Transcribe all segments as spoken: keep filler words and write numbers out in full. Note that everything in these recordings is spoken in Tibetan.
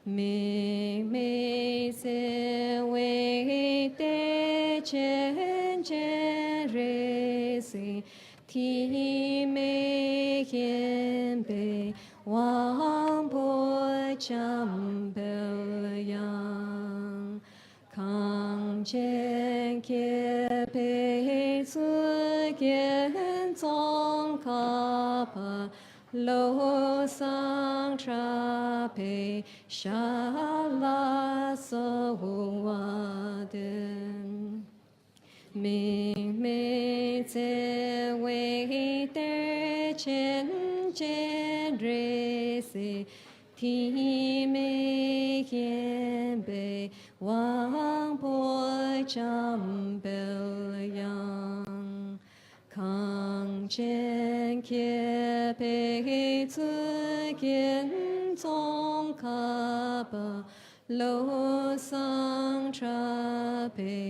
དམིགས་མེད་བརྩེ་བའི་གཏེར་ཆེན་སྤྱན་རས་གཟིགས། ཐོགས་མེད་མཁྱེན་པའི་དབང་པོ་འཇམ་དཔལ་དབྱངས། གངས་ཅན་སྐྱེད་པའི་གཙུག་རྒྱན་ཙོང་ཁ་པ། བློ་བཟང་གྲགས་པའི་ཞབས་ལ་གསོལ་བ་འདེབས། དམིགས་མེད་བརྩེ་བའི་གཏེར་ཆེན་སྤྱན་རས་གཟིགས། ཐོགས་མེད་མཁྱེན་པའི་དབང་པོ་འཇམ་དཔལ་དབྱངས། གངས་ཅན་སྐྱེད་པའི་གཙུག་རྒྱན་ཙོང་ཁ་པ། བློ་བཟང་གྲགས་པའི་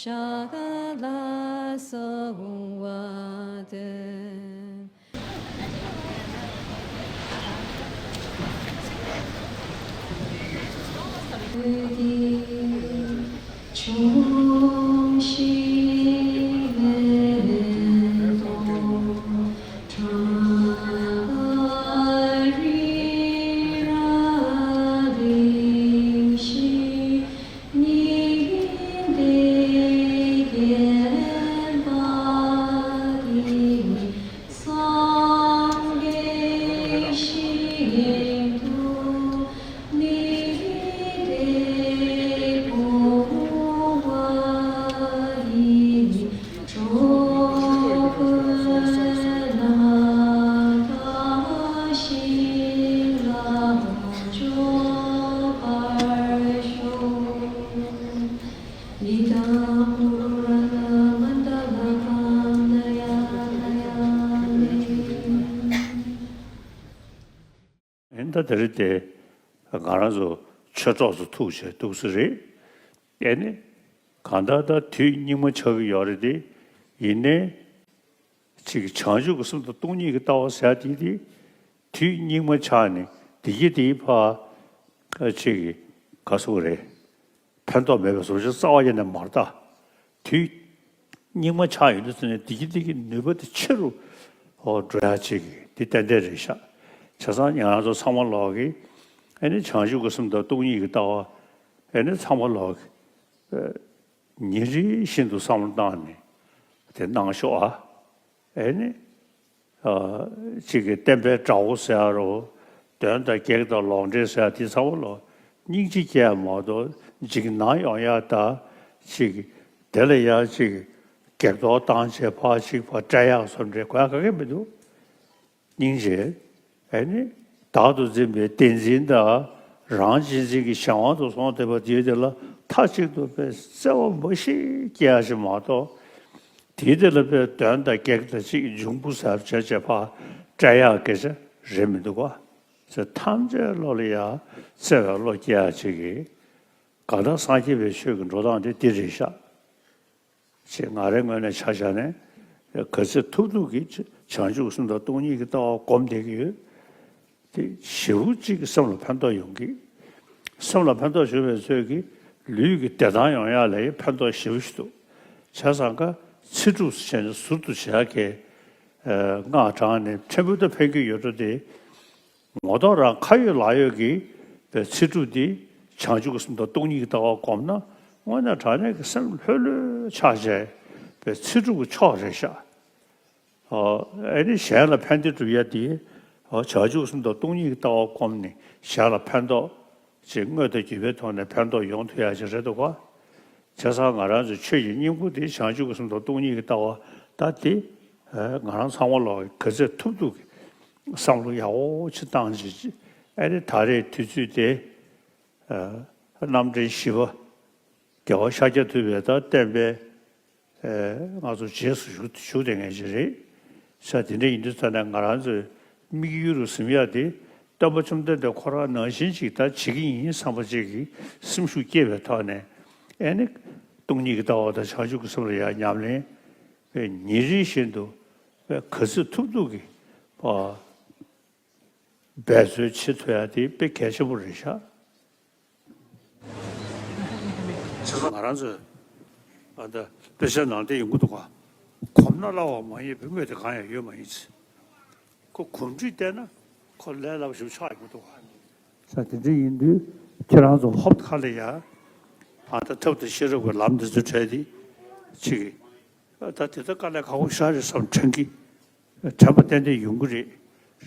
ཞབས་ལ་གསོལ་བ་འདེབས། སངས་རྒྱས་ཞིང་དུ་ནི་དེ་བོ་བ་ཡི་གྲོགས་པོ་ལ་བདག་ཞིང་ལ་འཇོག་པར་ཤོག། ཨེ་ད་དེ་རེད་དེ། ང་རང་ཚོ་ཆོས་གྲོགས་ཚོ་ཐུག་བྱས་འདུག་ས་རེད། ཨེ་ནི། གང་ལྟར་ད་དུས་སྙིགས་མ་ཆགས་ཀྱི་ཡོད་རེད་དེ། ཡིན་ནའི། ཅིག་བྱང་ཆུབ་ཀྱི་སེམས་དང་སྟོང་ཉིད་ཀྱི་ལྟ་བ་ཟེར་དེ་དེ། དུས་སྙིགས་མ་ཆགས་ནས་བདེ་སྐྱིད་དེའི་ཕར་ཅིག་ག་སོགས་རེད། ཕན་ཐོགས་མེད་པའི་བཟོ་བཅོས་རྩ་བ་ཉིད་ནས་མ་རེད་ད། དུས་སྙིགས་མ་ཆགས་ཡོང་དུས་ཙམ་ནས་བདེ་སྐྱིད་དེ་གི་ནུས་པ་དེ་ཆེ་རུ་འགྲོ་ཡ་ཅིག་དེ་ཏན་ཏན་རེད་ཤག་བྱས་ཙང་ང་རང་ཚོ་ཚང་མ་ལོག་གི་ཨེ་ནི་བྱང་ཆུབ་ཀྱི་སེམས་དང་སྟོང་ཉིད་ཀྱི་ལྟ་བ་ཨེ་ནི་ཚང་མ་ལོག་གི་ཉིན་རེ་བཞིན་དུ་བསམ་བློ་བཏང་ནས་དེ་གནང་ཤོག་ཨ། ཨེ་ནི། ཨ། གཅིག་གིས་བསྟན་པའི་དགྲ་བོ་ཟེར་ཡ་རོ། གདོན་དང་བགེགས་དང་ལོག་འདྲེས་ཟེར་ཡ་དེ་ཚང་མ་ལོ། སྙིང་རྗེ་སྐྱེ་ཡ་མ་གཏོགས་འཇིགས་སྣང་ཡོང་ཡ་ད། གཅིག་དེ་ལ་ཡ་གཅིག་བགེགས་གཏོར་བཏང་བྱས་ཕར་གཅིག་ཕར་བསྐྲད་ཡག་བཟོ་འདྲ་དགོས་ཡ་ག་གེ་མི་འདུག་སྙིང་རྗེ། ཨེ་ནི། བདག་ཏུ་འཛིན་པའི་བདེན་འཛིན་དང་། རང་གཅེས་འཛིན་གྱི་གཞན་དབང་དུ་སོང་བསྡད་པ་དེའི་དེ་ལ་མཐའ་གཅིག་ཏུ་དཔེ་བརྩེ་བ་འབའ་ཞིག་སྐྱེ་ཡ་ཞིག་མ་གཏོགས། དེའི་དེ་ལ་དཔེ་གདོན་དང་བགེགས་དང་ཅིག་འབྱུང་པོ་ཟེར་བྱས་བྱས་ཕར་བསྐྲད་ཡག་སྐད་ཆ་རེད་མི་འདུག་ག་ཚེ་ཐམས་ཅད་བློ་ལ་ཡ་བརྩེ་བའི་བློ་སྐྱེ་ཡག་ཅིག་གིས། གང་ལྟར་སངས་རྒྱས་པའི་ཆོས་ཀྱི་འགྲོ་སྟངས་དེ་འདི་རེད་ཤག་ཅེས་ང་རའི་ངོས་ནས་ཆ་བཞག་ནས་ག་ཚོད་ཐུབ་ཐུབ་ཀྱིས་བྱང་ཆུབ་སེམས་དང་སྟོང་ཉིད་ཀྱི་ལྟ་བ་སྒོམ་བསྡད་ཀྱི་ཡོད། དེ་ཞེ་པོ་ཅིག་གིས་སེམས་ལ་ཕན་ཐོགས་ཡོང་གི། སེམས་ལ་ཕན་ཐོགས་ཡོང་བའི་ཚོད་ཀྱིས་ལུས་ཀྱི་བདེ་ཐང་ཡོང་ཡག་ལ་ཕན་ཐོགས་ཞེ་པོ་ཞིག་འདུག་བྱས་ཙང་ཀ་ཚེ་སྒྲུབ་བྱས་ནས་ཟུར་དུ་བྱེད་ཡག་གི་སྔགས་བགྲངས་ནས་ཕྲན་བུ་ད་ཕན་གྱི་ཡོད་འགྲོ་དེ། ངོ་ཐོག་རང་ཁ་ཡོད་ལག་ཡོད་ཀྱི་ཚེ་སྒྲུབ་འདི་བྱང་ཆུབ་ཀྱི་སེམས་དང་སྟོང་ཉིད་ཀྱི་ལྟ་བ་བསྒོམས་ན་དངོས་གནས་དྲང་གནས་ཀྱི་སེམས་ལྷོད་ལྷོད་ཆགས་བྱས་པའི་ཚེ་སྒྲུབ་ཀྱི་མཆོག་རེད་ཤག་ཨ་ནི་གཞན་ལ་ཕན་བདེ་སྒྲུབ་ཡ་དེ་བྱང་ཆུབ་ཀྱི་སེམས་དང་སྟོང་ཉིད་ཀྱི་ལྟ་བ་བསྒོམས་ནས་གཞན་ལ་ཕན་ཐོགས་ཅིག་དངོས་དང་བརྒྱུད་པའི་ཐོག་ནས་ཕན་ཐོགས་ཡོང་ཐུབ་ཡ་ཅིག་རེད་འདུག་ག་བྱས་ཙང་ང་རང་ཚོའི་ཆོས་ཀྱི་སྙིང་པོ་དེ་བྱང་ཆུབ་ཀྱི་སེམས་དང་སྟོང་ཉིད་ཀྱི་ལྟ་བ་ད་དེ་ང་རང་ཚང་མ་ལོག་གི་ག་ཚོད་ཐུབ་ཐུབ་ཀྱི་བསམ་བློ་ཡག་པོ་ཅིག་བཏང་བྱས་ཨ་ནི་ད་རེས་དུས་ཚོད་དེ་རྣམ་འདྲེན་བཞི་པ་རྒྱལ་བ་ཤཱཀྱ་ཐུབ་པའི་ད་བསྟན་པའི་ང་ཚོ་རྗེས་སུ་ཞུགས་ཞུགས་བསྡད་མཁན་ཞིག་རེད། ས་དེ་འདྲ་ཡིན་དུས་ཙ་ན་ང་རང་ཚོའི་དམིགས་ཡུལ་རུ་ཟིན་ཡ་དེ་སྟོན་པ་བཅོམ་ལྡན་འདས་ཁོ་རང་ནང་བཞིན་ཅིག་ད་བྱེད་ཀྱི་ཡིན་བསམ་པ་ཅིག་གི་སེམས་ཤུགས་སྐྱེས་པའི་ཐོག་ནས་ཨེ་ནི་སྟོང་ཉིད་ཀྱི་ལྟ་བ་དང་བྱང་ཆུབ་ཀྱི་སེམས་ལ་ཡང་ཉམས་ལེན་དཔེ་ཉིན་རེ་བཞིན་དུ་དཔེ་ག་ཚོད་ཐུབ་ཐུབ་ཀྱི་འབད་རྩོལ་བྱེད་ཐུབ་ཡ་དེ་དཔེ་གལ་ཆེན་པོ་རེད་ཤག་ང་རང་ཚོས་ཨ་ད་དཔེ་ཆ་ནང་བལྟས་ཡོང་གི་འདུག་ག་གོམས་ན་སླ་བ་མ་ཡིན་པའི་དངོས་དེ་གང་ཡང་ཡོད་མ་ཡིན་ཟེར། ཁོ་གོམས་འདྲིས་བལྟས་ན་ཁོ་ལས་སླ་པོ་ཞིག་ཆགས་ཡོང་གི་འདུག་ག་ས་དེ་འདྲ་ཡིན་དུས་ཁྱེད་རང་ཚོ་ཧོབ་ཁ་ལ་ཡ་ཨ་ད་ཐབས་དང་ཤེས་རབ་ཀྱི་ལམ་འདི་ཚོ་བྲལ་ཏེ་ཅིག་ད་དེ་ད་དཀའ་ལས་ཁག་པོ་ཞེ་དྲག་རེད་བསམ་དྲན་གི་དྲན་པ་ཏན་ཏན་ཡོང་གི་རེད།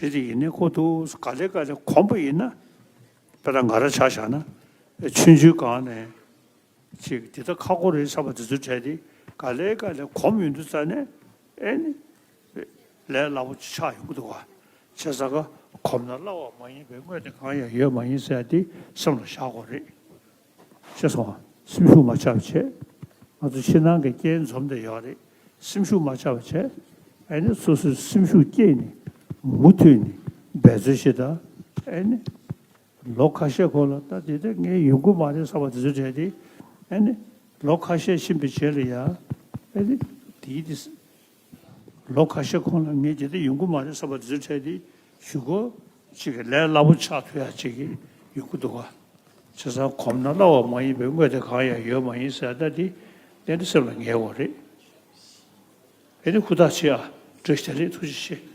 རེད་དེ་ཡིན་ནའི་ཁོ་ཐུག་ག་ལེ་ག་ལེ་གོམས་པ་ཡིན་ན་དཔེར་ན་ང་རང་ཆ་བཞག་ན་ཆུང་ཆུང་སྒང་ནས་ཅིག་འདི་ལྟ་ཁག་པོ་རེད་བསམ་པ་དེ་ཚོ་བྲལ་ཏེ་ག་ལེ་ག་ལེ་གོམས་ཡོང་དུས་ཙ་ནས་ཨེ་ནི་ལས་སླ་པོ་ཅིག་ཆགས་ཡོང་གི་འདུག་ག་བྱས་ཙང་ཀ་གོམས་ན་སླ་བ་མ་ཡིན་པའི་དངོས་དེ་གང་ཡང་ཡོད་མ་ཡིན་ཟེར་ཡ་དེ་སེམས་ལ་བཞག་དགོས་རེད། ཤེས་སོང་ང་། སེམས་ཤུགས་མ་ཆག་པ་བྱས། ང་ཚོ་ཕྱི་ནང་གི་རྐྱེན་འཛོམས་བསྡད་ཡོད་རེད། སེམས་ཤུགས་མ་ཆག་པ་བྱས། ཨ་ནི་སོ་སོའི་སེམས་ཤུགས་བསྐྱེད་ནས་མུ་མཐུད་ནས་འབད་རྩོལ་བྱེད་དང་། ཨ་ནི་ལོ་ཁ་ཤས་གོང་ལ་ད་དེ་འདྲ་ངས་ཡོང་གི་མ་རེད་བསམ་པ་དེ་ཚོ་བྲལ་ཏེ། ཨ་ནི་ལོ་ཁ་ཤས་ཕྱིན་པའི་རྗེས་ལ་ཡ་ཨ་ནི་དེའི་དེ། ལོ་ཁ་ཤས་གོང་ལ་ངས་དེ་འདྲ་ཡོང་གི་མ་རེད་བསམ་པ་དེ་ཚོ་བྲལ་ཏེ་གཞུག་གུ་ཅིག་གི་ལས་སླ་པོ་ཆགས་ཐུབ་ཡ་ཅིག་གི་ཡོང་གི་འདུག་ག་བྱས་ཙང་གོམས་ན་སླ་བ་མ་ཡིན་པའི་དངོས་དེ་གང་ཡང་ཡོད་མ་ཡིན་ཟེར་ད་དེ་ཏན་ཏན་སེམས་ལ་ངེས་དགོས་རེད། ཨེ་ནི་ཧུར་ཐག་བྱེད་ཨ། བཀྲ་ཤིས་བདེ་ལེགས། ཐུགས་རྗེ་ཆེ།